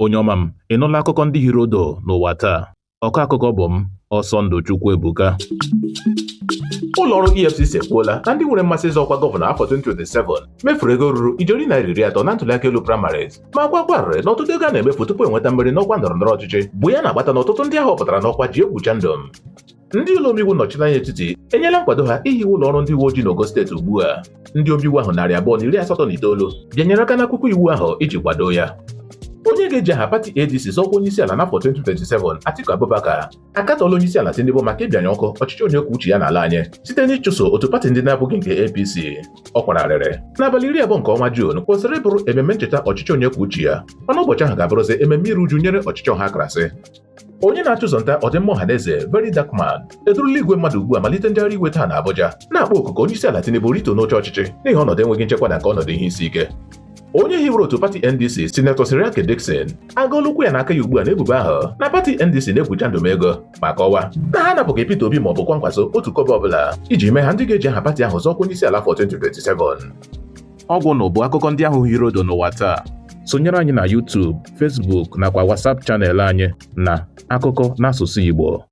Onye ọma m, ị nụla akụkọ ndị hiri odo n'ụwa taa? Ọkọ akụkọ bụ m, Ọsọndụ Chukwuebuka. Ụlọ ọrụ EFCC ekwuola na ndị nwere mmasị ịzọ ọkwa gọvanọ afọ 2027 mefuru ego ruru ijeri naira 30 na ntụliaka elu primaries, ma gwakwarịrị na ọtụtụ ego a na-emefu tupu enweta mmeri n'ọkwa ndọrọndọrọ ọchịchị bụ ya na-agbata na ọtụtụ ndị ahụ pụtara n'ọkwa ji egwu chandum. Ndị ụlọ omeiwu nnọchiteanya etiti enyela nkwado ha ihiwe ụlọ ọrụ ndị uwe ojii n'ogo steeti ugbu a. Ndị omeiwu ahụ 289 bịanyere aka n'akwụkwọ iwu ahụ iji kwado ya. Onye ga-eji aha pati ADC zọkwa onyeisiala n'afọ 2027, Atiku Abubakar, akatọọla onyeisiala Tinubu maka ịbịanye ọkụ ọchịchị onye kwuo uche ya n'ala anyị site n'ịchụso otu pati ndị na-abụghị nke APC. Ọ kwararịrị n'abalị 20 nke ọnwa Juun kwesịrị ịbụrụ ememme ncheta ọchịchị onye kwuo uche ya, mana ụbọchị ahụ ga-abụrụzi ememme iru uju nyere ọchịchị ọha krasị. Onye na-achụso nta ọdịmma ọha na eze, Very Dark Man, edurula igwe mmadụ ugbu a malite njegharị iwe taa na Abuja, na-akpọ oku ka onyeisiala Tinubu rito n'oche ọchịchị n'ihi ọnọdụ enweghị nchekwa na nke ọnọdụ ihe isi ike. Onye hiwere otu pati NDC, Sinetọ Seriake Dickson, agụọla ụkwụ ya n'aka ya ugbu a n'ebubo ahụ na pati NDC na-egwucha ndụm ego, ma kọwaa na ha anapụghị Peter Obi maọbụ Kwankwaso otu kọbọ ọbụla iji mee ha ndị ga-eji aha pati ahụ zọọkwa onyeisiala afọ 2027. Ọgwụ na bụ akụkọ ndị ahụ hiri odo n'ụwa taa. Sonyere anyị na YouTube, Facebook nakwa WhatsApp channel anyị na Akụkọ n'asụsụ Igbo.